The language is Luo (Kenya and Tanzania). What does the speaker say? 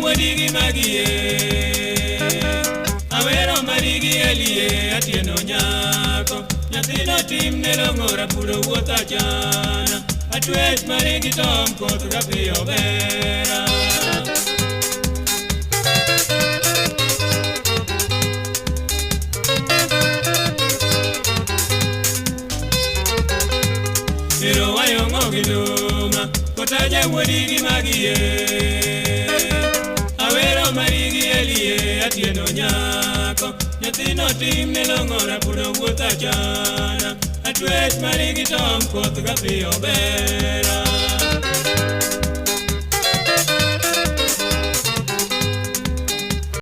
wuodigi magie. Awero marigi elie Atieno nyako. Nyathino timne long'o rapuro wuoth achana. Atwech marigi tom koth rapiyo bera. Ero wayong'o gi nduma kotaja wuodigi magie. Awero marigi elie Atieno nyako. Nyathino timne long'o rapuro wuoth achana. Atwech marigi tom koth gapiyo bera.